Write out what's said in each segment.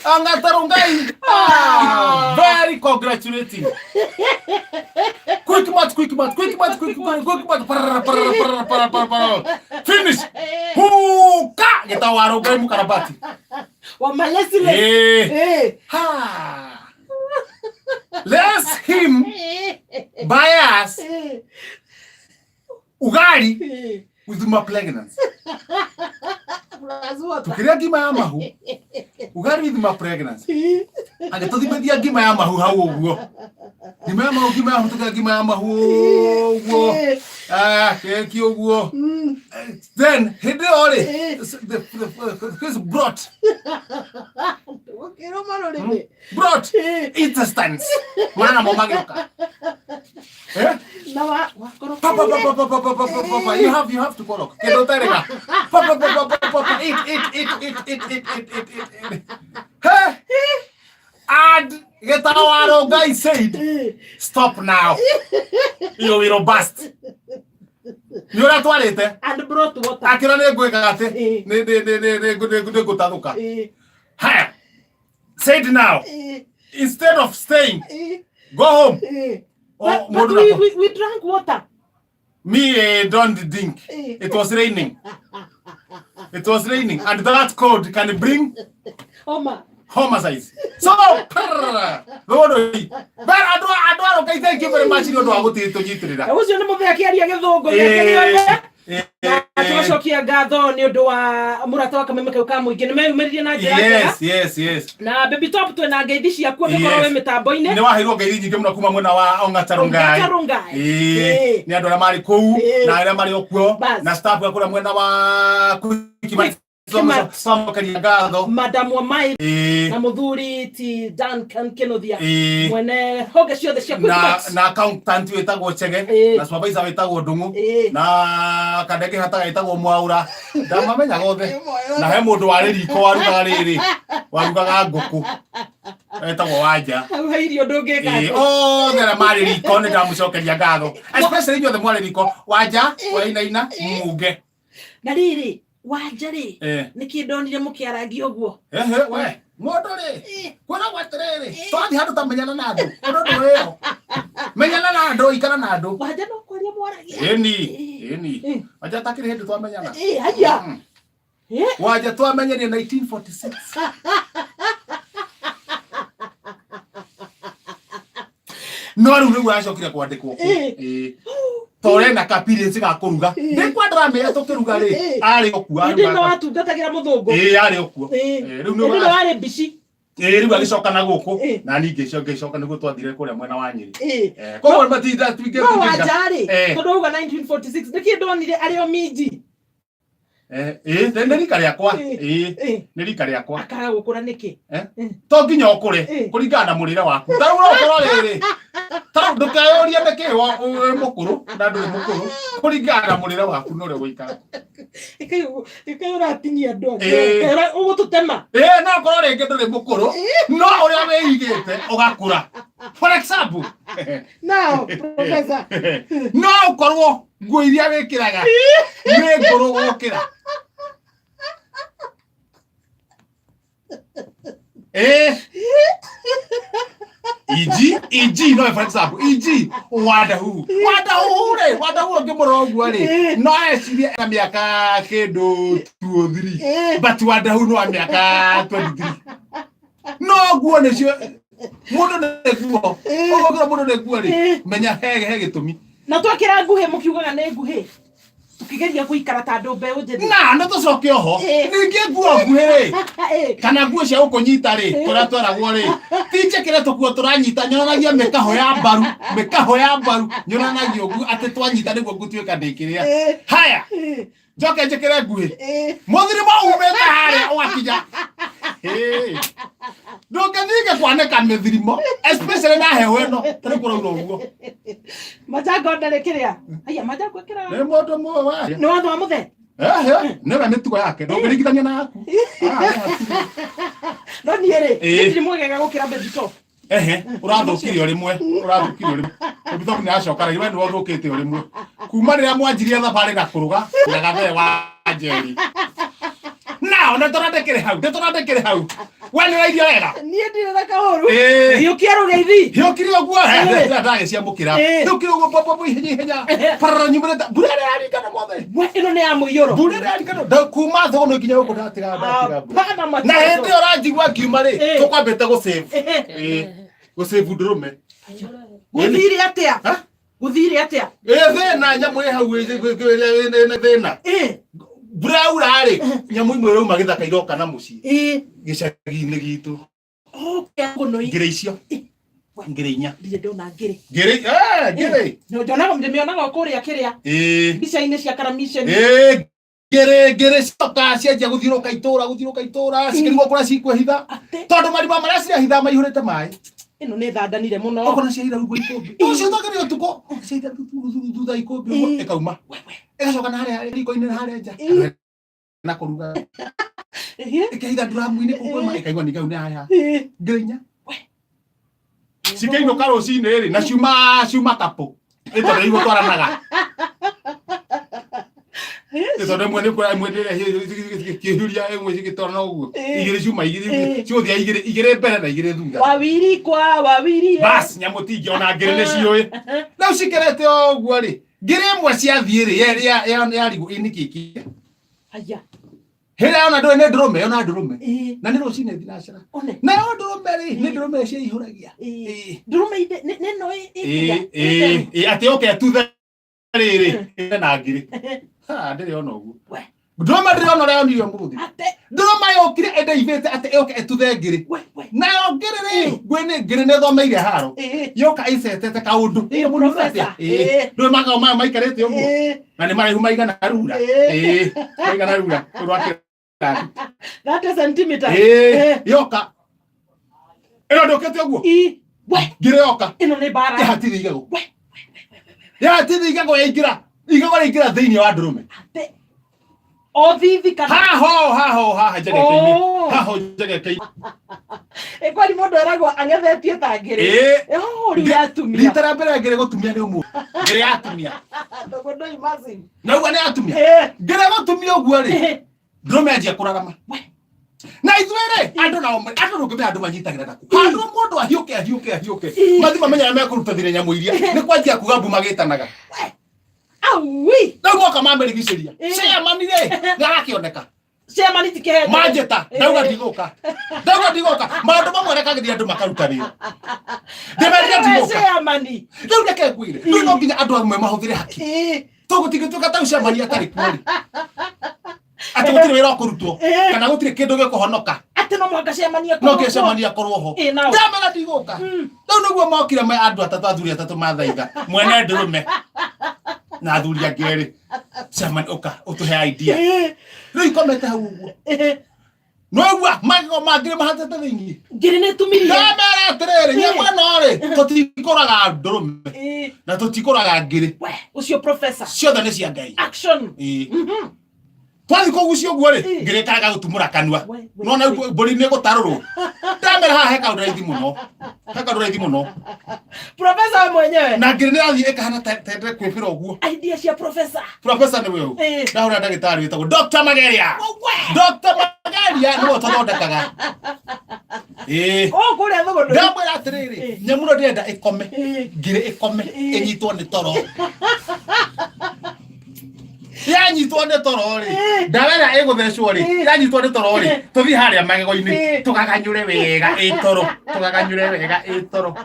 Ongata Rongai. Ah, very congratulating. Quick match, quick match, quick match, quick quick quick match. Parara, parara, parara, parara, parara, parara. Finish. Huka gĩtagwo Arũngai mũkarabati. Wa malesile. Eh. Eh. Ha. Let him buy us Eh. ugali Eh. with my pregnancy. Plus water. Tukĩrĩa ngima ya mahu. Ugali with my pregnancy. Eh. Agĩtũthimithia ngima ya mahu hau ũguo. Ngima ya mahu, ngima ya mahu, tukĩrĩa ngima ya mahu ũguo. Eh. Ah, keki ũguo. Then hĩndĩ ĩyo rĩ, the Chris brought Gũkĩrũma rũrĩmĩ. brought Eh. intestines. Mana mo magĩũka. Eh? Na wa wakorwo Pa, pa, pa, pa, pa, pa, pa, pa, pa, pa, pa. You have to koroka. Kĩndũ ũtarĩga. Pa, pa, pa, pa, pa, pa, pa. Eat, eat, eat, eat, eat, eat, eat, eat, eat, eat. Hey! And Gĩtawaro Ngai said, Eh. stop now. You will bust. Nĩ ũrĩa twarĩte. And brought water. Akĩra nĩ ngwĩka atĩ Eh. nĩ nĩ nĩ nĩ nĩ nĩ nĩ ngũtathũka. Eh. Haya. Said now, Eh. instead of staying, Eh. go home. Eh. Oh, But mũndũ we, nako. we drank water. Me don't drink. Eh. It was raining. It was raining, and that cold can bring Oma. homicides. So, prrr, rũrũ But andũ andũ aroka thank you very much nĩ ũndũ wa gũtũnyitĩrĩra. Ũcio nĩ mũthee akĩaria gĩthũngũ gĩake gĩothe. Na tũgacokia ngatho nĩ ũndũ wa mũrata wa kameme kau ka mũingĩ nĩ meyumĩririe na njĩra njega. Yes. Na Baby Top twĩna ngeithi ciaku angĩkorwo Yes. wĩ mĩtambo-inĩ. Nĩ waheirwo ngeithi nyingĩ mũno kuma mwena wa Ong'ata Rongai. Ong'ata Rongai. Ĩĩ, nĩ andũ arĩa marĩ kũu Ĩĩ. na arĩa marĩ o kuo Bas. na staff ya kũrĩa mwena wa Quick Mart. Twamokeria ngatho. Madam Wamai Ĩĩ. na mũthuri ti Duncan Kĩnuthia Ĩĩ. mwene honge ciothe cia Quick na Mart. na accountant wĩtagwo Chege Ĩĩ. na supervisor wĩtagwo Ndung'u Ĩĩ. na kandenge hataga wĩtagwo Mwaura ndamamenyaga othe na he mũndũ warĩ riko warugaga rĩrĩ warugaga ngũkũ etagwo Wanja. Hau he irio ndũngĩka Ĩĩ, atĩa. othe arĩa marĩ riko nĩ ndamũcokeria ngatho especially inyuothe mwarĩ riko Wanja wainaina Munge. Na rĩrĩ Wanja rĩ Eh. nĩkĩ ndonire mũkĩarangia ũguo? Ehe, we mũndũ rĩ kwĩragwo atĩrĩrĩ twathiĩ handũ ta menyana na andũ ũndũ ndũrĩo menyana na andũ ikara na andũ. Wanja no kwaria mwaragia. Ĩni Eh. ĩni Eh. Wanja takĩrĩ hĩndĩ twamenyana. Eh, haya. Eh. Wanja twamenyanie 1946. No rĩu nĩguo acokire kwandĩkwo kũ. Eh. Ĩĩ. Ta ũrenda ka appearance ga kũruga Eh. ndĩkwa ndĩramenya tũkĩruga rĩ Eh. arĩ o kuo Hĩndĩ ĩno arugaga. watungatagĩra mũthũngũ. Ĩĩ arĩ o kuo. Eh. Ĩĩ, rĩu Hĩndĩ ĩno nĩ warĩ mbici. ĩĩ rĩu agĩcoka na gũkũ Eh. na niĩ ngĩcoka ngĩcoka nĩguo twathire kũrĩa mwena wa Nyĩrĩ. Eh. Eh, koguo matinda tuingĩ No Wanja rĩ Eh. tondũ wauga 1946 nĩkĩ ndonire arĩ o minji. Eh, ĩĩ nĩ rika rĩakwa. Eh. Ĩĩ Eh. nĩ rika rĩakwa. Akaga gũkũra nĩkĩ? To nginya ũkũre Eh. kũringana na mũrĩre waku. Ta rĩu no ũkorwo rĩrĩ ta rĩu ndũkeyũrie nĩkĩ wĩ mũkũrũ na ndũrĩ mũkũrũ kũringana na mũrĩre waku na ũrĩa ũgũikara. Ĩkai ũratinia andũ angĩ. Eh. Ĩra- Ũgũtũtema. Ĩĩ no ũkorwo rĩngĩ ndũrĩ mũkũrũ no ũrĩa wĩigĩte ũgakũra. For example, Now, professor. no ũkorwo nguo iria wĩkĩraga nĩ ngũrũ gũkĩra. Eh. EG, EG, no for example, EG, Wadahu. Wadahu rĩ, Wadahu ũngĩmũrora ũguo rĩ, no ecirie ena mĩaka kĩndũ 2 or 3. Eh. But Wadahu no wa mĩaka 23. No nguo nĩcio mũndũ nĩ nguo. Ũguo mũndũ nĩ nguo rĩ, Eh. menya he gĩtũmi. Na twakĩra nguhĩ mũkiugaga nĩ nguhĩ. Tũkĩgeria gũikara ta andũ mbeũ njĩthĩ. Na nĩ tũcoke oho. Eh. Ningĩ nguo nguhĩ rĩ, Eh. kana nguo cia gũkũnyita rĩ tũrĩa tweragwo rĩ ti njĩkĩre tũkuo tũranyita nyonanagia mĩkaho ya mbaru mĩkaho ya mbaru nyonanagia ũguo atĩ twanyita nĩguo ngũtuĩka ndĩkĩrĩa. Eh. Haya Eh. njoke njĩkĩre nguhĩ Eh. mũthirimo umĩte harĩa ũgakinya. Hĩ. Ndũngĩthiĩ kwanĩka mĩthirimo especially na heho ĩno tarĩ kũraura ũguo. Majango ndarĩ kĩrĩa. Aya majango ĩkĩraga. Nĩ mũndũ mũĩ we. Nĩ watho wa mũthee. Ehe, nĩwe mĩtugo yake ndũngĩringithania na yaku. Ah, No niĩ rĩ, Eh. ndirĩ mwegega gũkĩra Baby Top. Ehe, ũrathũkirie o rĩmwe, ũrathũkirie o rĩmwe. Ũbithobu nĩ acoka rĩngĩ, we nĩwe ũthũkĩte o rĩmwe. Kuma rĩrĩa mwanjirie thabarĩ na kũruga na gathee wa Njeri. Na Now, ndetora ndĩkĩrĩ hau, ndetora ndĩkĩrĩ hau. We nĩ ũrairio wega? Niĩ ndirĩ na kaũru. Ĩĩ. Hiũkia rũgeithi. Hiũkire ũguo, Ĩĩ. ndagĩciamũkĩra. Ĩĩ. Hiũkire ũguo, po, po, po, ihenya, ihenya. Parara nyumĩrĩte. Mbura ĩrĩa yaringana mothe. We ĩno nĩ ya mũiyũro. Mbura ĩrĩa yaringana, kuma Thũgũnũ nginya gũkũ ndatiga, ndatiga mbura. Hapana Na hĩndĩ machezo. ĩyo ũranjigua ngiuma rĩ, Ĩĩ. tũkwambĩte gũsave. Ehe. Ĩĩ. Gũsave ndũrũme. Gũthire atĩa? Ha? Gũthire atĩa? Ĩ thĩna, nyamũ ĩ hau ĩ thĩna. Ĩĩ. Mbura yaura rĩ, nyamũ imwe irauma gĩthaka iroka na mũciĩ. Ĩĩ. Gĩcagi-inĩ gitũ. Okay, ngũnũi. Ngĩrĩ icio. Ngĩrĩ inya. Ndirĩ ndona ngĩrĩ. Ngĩrĩ, ngĩrĩ. Nyonaga ndĩmĩonaga o kũrĩa kĩrĩa. Ĩĩ. Mbica-inĩ cia Karamisheni. Ĩĩ, ngĩrĩ, ngĩrĩ cioka cianjia gũthiũrũka itũra, gũthiũrũka itũra, cikĩrigwo kũrĩa cikwĩhitha. Atĩ Tondũ marima marĩa cirehitha maihũrĩte maĩ. ĩno nĩ thandanire mũno. Okorwo ciaira rungu ikũmbĩ. Ũcio twakĩrĩ ũtukũ. Ciaira thutha ikũmbĩ ũguo ĩkauma. Ĩgacoka na harĩa riko-inĩ na harĩa nja. Ĩĩ. Na kũruga. Ĩĩ. Ĩkehitha nduramu-inĩ kũu kwĩ maĩ, ĩkaigua nĩ kau nĩ haya. Ĩĩ. Ngĩrĩ inya. Cikĩinũka rũcinĩ rĩ, na ciuma ciuma kapũ. Ĩ tondũ nĩguo twaranaga. Ĩ tondũ ĩmwe nĩ kũra ĩmwe kĩhuria ĩmwe cigĩtwarana ũguo. Igĩrĩ ciuma igĩrĩ cigũthiĩ igĩrĩ igĩrĩ mbere na igĩrĩ thutha. Wawiri kwa wawiri. Bas nyamũ ti ingĩ ona ngĩrĩ nĩ ciũĩ. Rĩu cikerete o ũguo rĩ, ngĩrĩ ĩmwe ciathiĩ rĩ, yarigwo ĩ nĩkĩ kĩ. Aya. Hĩrĩa yona ndũĩ nĩ ndũrũme, yona ndũrũme. Ĩĩ. Na nĩ rũcinĩ thinacara. One. Nayo ndũrũme rĩ, nĩ ndũrũme ciĩihũragia. Ĩĩ. Ĩĩ. Ndũrũme inde nĩ nĩ ĩno Ĩĩ, ĩĩ, ĩĩ, atĩ oke atuthe rĩrĩ ĩre na ngiri. Ha, ndĩrĩ ona ũguo. We. Ndũrũme ndĩrĩ ona ũrĩa yonire ũmũthĩ. Ate. Ndũrũme yũkire ĩndeithĩte atĩ ĩũke ĩtuthe ngiri. We we. Nayo ngiri rĩ, ngwĩ nĩ ngiri nĩ thomeire haro. Ĩĩ. Yoka ĩcetete kaũndũ. Ĩĩ, professor. Ĩĩ. Ndũĩ magao maya maikarĩte ũguo. Ĩĩ. Na nĩ maraihu maigana rura. Ĩĩ. Ĩĩ, maigana rura. Rũrũ rwa kĩrathi. 30 centimeter. Ĩĩ, yoka. Ĩno ndũkĩte ũguo. Ĩ. We. Ngiri yoka. Ĩno nĩ mbara. Yahatithia igego. We. Yahatithia igego yaingĩra. Igego rĩaingĩra thĩinĩ wa ndũrũme. Ate. O thithi kana. Haho haho haha njegeke-inĩ. Oh. Haho njegeke-inĩ. Ĩ kwani mũndũ eragwo ang'ethetie ta ngĩrĩ. Ĩĩ. Oh, rĩu yatumia. Rita rĩa mbere ngĩrĩ gũtumia nĩ ũmũthĩ. Ngĩrĩ yatumia. Tũgũndũ imagine. Na uga nĩ yatumia. Ĩĩ. Ngĩrĩ gũtumia ũguo rĩ. Ĩĩ. Ndũrũme yanjia kũrarama. We. Na ithuĩ rĩ, andũ nao andũ ndũngĩmenya andũ manyitagĩra naku. Handũ mũndũ ahiũke ahiũke ahiũke. Ĩĩ. Mathi mamenya mekũruta thirĩ nyamũ iria. Nĩ kwanjia kuga mbu magĩtanaga. Aui. Rĩu moka mamĩrigicĩria. Ĩĩ. Chairman rĩ, nĩ arakĩoneka. Chairman ti kĩhete. Manjĩta, ndauga ndigũka. Ndauga ndigũka. Maũndũ mamwe rekagĩria andũ makaruta wĩra. Ndĩmerire ndigũka. Chairman. Rĩu reke ngwĩre. Rĩu no nginya andũ amwe mahũthĩre haki. Ĩĩ. Tũgũtingĩtuĩka ta chairman atarĩ kuo rĩ. Atĩ gũtirĩ wĩra ũkũrutwo Ĩĩ. kana gũtirĩ kĩndũ gĩkũhonoka. Atĩ no mũhaka chairman No akorwo nginya kuo. chairman akorwo ho. Ĩĩ nao. Ndamera ndigũka. Rĩu nĩguo mokire me andũ atatũ athuri atatũ mathaitha. Mwene ndũrũme na athuri angĩ erĩ. Chairman ũka ũtũhe idea. Ĩĩ. Rĩu ikomete hau ũguo. Ĩĩ. Noigua magego mangĩrĩ mahatĩte thĩinĩ. Ngĩrĩ nĩ tumirie. Ndamera atĩrĩrĩ, nyamũ ĩno rĩ, tũtikũraga ndũrũme Ĩĩ. na tũtikũraga ngĩrĩ. We, ũcio professor. Ciothe nĩ cia Ngai. Action. Ĩĩ. Twathiĩ kũgucia ũguo rĩ, Ĩĩ. ngĩrĩ ĩkarega gũtumũra kanua. We, we, Nona we. mbũri nĩ gũtarũrwo. Ndamera haha he kaũndũ raithi mũno. He kaũndũ raithi mũno. Professor we mwenyewe. Na ngĩrĩ nĩ ĩrathiĩ ĩkahana ta ta ĩrenda kwĩbĩra ũguo. Idea cia professor. Professor nĩwe ũũ. Ĩĩ. Ndahũra ndagĩtarĩ wĩtagwo Dr. Mageria. We. Dr. Mageria nĩwe ũtũthondekaga. Ĩĩ. Oh, kũrĩa thũgũndũ. Ndamwĩra atĩrĩrĩ, Ĩĩ. nyamũ ĩno ndĩrenda ĩkome. Ĩĩ. Ngĩrĩ ĩkome, Ĩĩ. ĩnyitwo nĩ toro. Yanyitwo nĩ toro rĩ, Ĩĩ. ndawa ĩrĩa ĩgũthecwo rĩ, Ĩĩ. yanyitwo nĩ toro rĩ, Ĩĩ. tũthiĩ harĩa magego-inĩ, Ĩĩ. tũgaganyũre wega ĩ toro, tũgaganyũre wega ĩ toro.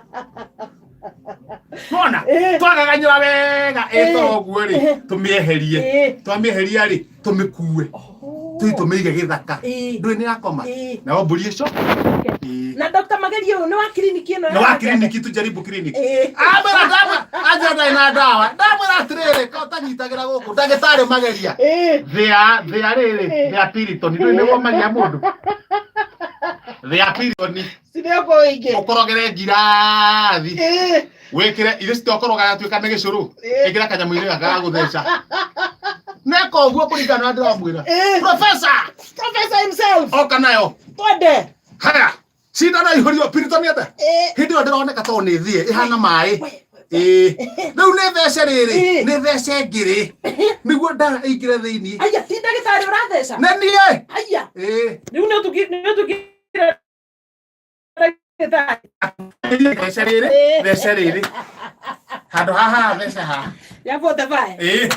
Nona, Ĩĩ. twagaganyũra wega ĩ toro Ĩĩ. ũguo rĩ, Ĩĩ. tũmĩeherie. Ĩĩ. Twamĩeheria rĩ, tũmĩkue. Oh. Tũthiĩ tũmĩige gĩthaka. Ĩĩ. Ndũĩ nĩ yakoma? Ĩĩ. Nayo mbũri ĩco? Ĩĩ. Na Dr. Mageria ũyũ nĩ wa kiriniki ĩno. Na wa kiriniki tujaribu kiriniki. Ĩĩ. Amwĩra ndamwĩra anjĩra ndarĩ na ndawa. Ndamwĩra atĩrĩrĩ, ko ũtanyitagĩra gũkũ ndagĩtarĩ Mageria. Ĩĩ. Thĩa thĩa rĩrĩ, thĩa Piriton, ndũĩ nĩ womagia mũndũ. Thĩa Piriton, Cineko ingĩ. ũkorogere ngirathi. Ĩĩ. Wĩkĩre irio citokoroga yatuĩka nĩ gĩcũrũ. Ĩĩ. Ĩkĩra kanyamũ-inĩ gaka ga gũtheca. Neka ũguo kũringana na ndĩramwĩra. Ĩĩ. Professor, Professor himself. oka nayo. Twende. Haya, cindano ihũrio Piriton atĩa? Ĩĩ. Hĩndĩ ĩyo ndĩroneka tondũ nĩ thiĩ ĩhana maĩ. We, we, we. Ĩĩ. Rĩu nĩ thece rĩrĩ, Ĩĩ. nĩ thece ngĩrĩ nĩguo ndawa ĩingĩre thĩinĩ. Aya, ti ndagĩtarĩ ũratheca? Nĩ niĩ. Aya. Ĩĩ. Rĩu nĩ ũtugire ndagĩtarĩ. Thece rĩrĩ, Ĩĩ. thece rĩrĩ handũ haha, thece haha. Ya 45. Ĩĩ.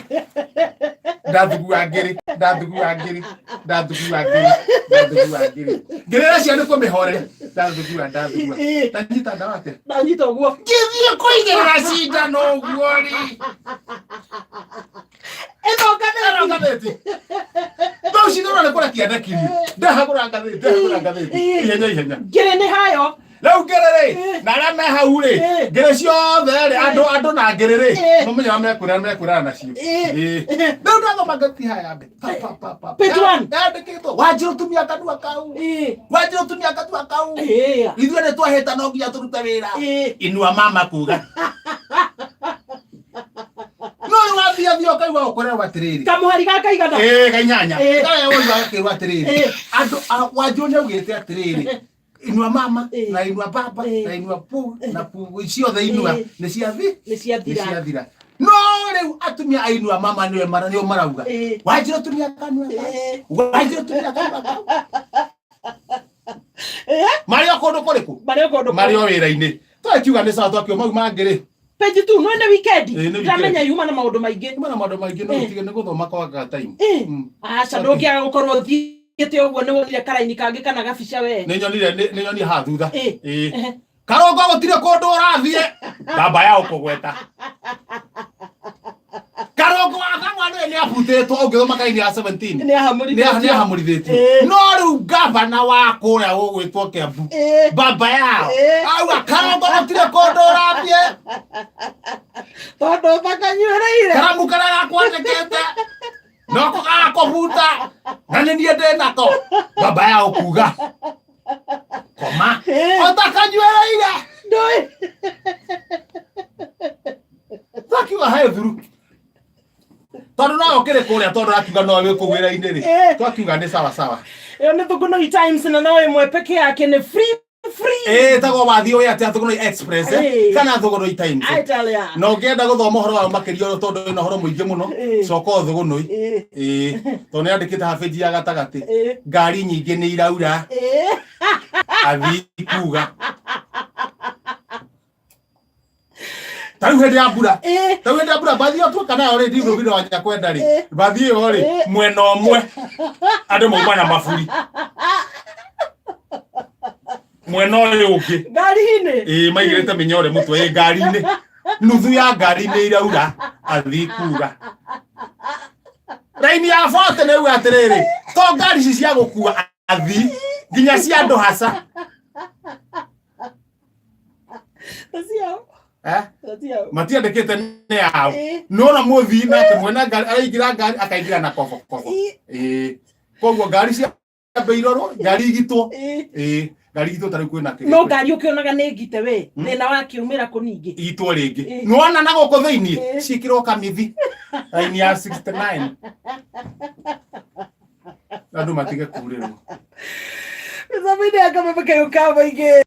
Ndathugua ngĩrĩ, ndathugua ngĩrĩ, ndathugua ngĩrĩ, ndathugua ngĩrĩ, ngĩrĩ cia nĩ kũmĩhore, ndathugua, ndathugua. Ĩĩ. Ndanyita ndawa atĩa? Ndanyita ũguo. Ngĩthiĩ kũigĩrĩra cindano ũguo rĩ. Ĩno ngathĩti. Ĩno ngathĩti. Thaa ici ndĩrona nĩ kũrekia ndekirie. Ndahagũra ngathĩti, ndahagũra ngathĩti. Ĩĩ. Ihenya ihenya. Ngĩrĩ nĩ hayo. Rĩu ngĩrĩ rĩ, Ĩĩ. na arĩa me hau rĩ, Ĩĩ. ngĩrĩ ciothe rĩ, andũ andũ na ngĩrĩ rĩ, Ĩĩ. mũmenye ũrĩa mekwĩra mekwĩrana nacio. Ĩĩ. Ĩĩ. Rĩu ndathoma ngathĩti haya ya mbere. Pa, pa, pa, pa. Page one. Yandĩkĩtwo, Wanjirũ tumia kanua kau. Ĩĩ. Wanjirũ tumia kanua kau. Ĩĩ. Ithuĩ nĩ twahĩta no nginya tũrute wĩra. Ĩĩ. Inua mama kuga. No rĩu wathiĩ thiĩ ũkaigua ũkorerwo atĩrĩrĩ. Kamũhari ga kaigana. Ĩĩ kainyanya. Ĩĩ. Kaya ũigua gakĩrwo atĩrĩrĩ. Ĩĩ. Andũ Wanjirũ nĩ augĩte atĩrĩrĩ. Inua mama Ĩĩ. na inua baba Ĩĩ. na inua pu na pu ciothe inua Ĩĩ. nĩ ciathi Nĩ ciathira. nĩ ciathira. No rĩu atumia a inua mama nĩwe mara nĩo marauga. Ĩĩ. Wanjirũ tumia kanua kau. Ĩĩ. Wanjirũ tumia kanua kau. Ĩĩ. Marĩ o kũndũ kũrĩkũ? Marĩ o kũndũ Marĩ o wĩra-inĩ. Twakiuga nĩ sawa twakiuga mau mangĩ rĩ. Page 2 no nĩ weekend. Ĩĩ, nĩ weekend. Ndamenya yuma na maũndũ maingĩ. Nĩ na maũndũ maingĩ no Ĩĩ. ũtige nĩ gũthoma kwagaga time. Ĩĩ. Aca, ndũngĩaga gũkorwo ũthiĩte ũguo nĩ wonire karaini kangĩ kana gabica we. Nĩ nyonire nĩ nyonire haha thutha. Ĩĩ. Ĩĩ. Karongo gũtirĩ kũndũ ũrathiĩ. Baba yao kũgweta. Karongo wa Thang'wa nĩwe nĩ abutĩtwo ũngĩthoma karaini ya 17. Nĩ ahamũrithĩtio. Nĩ ahamũrithĩtio. Ĩĩ. No rĩu gavana wa kũrĩa gũgwĩtwo Kiambu. Ĩĩ. Baba yao. Ĩĩ. Auga karongo gũtirĩ kũndũ ũrathiĩ. Tondũ ũtakanyuĩrĩire. Karamu karĩa gakwandĩkĩte noko gagakũbuta na nĩ niĩ ndĩ nako. Baba yao kuga koma Ĩĩ. ũtakanyuĩrĩire. Ndũĩ. Twakiuga he thuru tondũ no ũkĩrĩ kũrĩa tondũ akiuga no wĩ kũu wĩra-inĩ rĩ, Ĩĩ. twakiuga nĩ sawa sawa. Ĩyo nĩ Thugunoi Times na no ĩmwe peke yake nĩ free free. Ĩĩ tagwo wathiĩ ũĩ atĩa Thugunoi Express eh? Ĩĩ. Kana Thugunoi Times. I tell ya. Na ũngĩenda gũthoma ũhoro wayo makĩria tondũ wĩna ũhoro mũingĩ mũno, Ĩĩ. coka o Thugunoi. Ĩĩ. Ĩĩ, tondũ nĩ andĩkĩte haha page ya gatagatĩ, Ĩĩ. ngari nyingĩ nĩ iraura. Ĩĩ. Athii kuga ta rĩu hĩndĩ ya mbura, Ĩĩ. ta rĩu hĩndĩ ya mbura mbathi ĩyo tuoka nayo rĩ, ndigũbira wa nyakwenda rĩ, Ĩĩ. mbathi ĩyo rĩ, Ĩĩ. mwena ũmwe andũ mauma na maburi, mwena ũyũ ũngĩ Ngari-inĩ. Ĩĩ, maigĩrĩte mĩnyore mũtwe ĩ ngari-inĩ, nuthu ya ngari nĩ iraura athii kuga raini ya bote nĩ uga atĩrĩrĩ, to ngari ici cia gũkua athii nginya cia andũ haca. Taciao. Eh? Taciao. Matiandĩkĩte nĩ yao. Ĩĩ. Nona mũthii nake mwene ngari araingĩra ngari akaingĩra na kobokobo. Ĩĩ. Ĩĩ, koguo ngari cia irorwo, ngari igitwo. Ĩĩ. Ĩĩ, ngari igitwo ta rĩu kwĩna kĩrĩa No ngari ũkĩonaga nĩ ngite we. Thĩna wakiumĩra kũ ningĩ? Igitwo rĩngĩ. Ĩĩ. Nĩwona na gũkũ thĩiniĩ Ĩĩ. ciĩkĩrwo kamithi raini ya 69 andũ matige kurĩrwo. Mĩtambo-inĩ ya kameme kayũ ka maingĩ.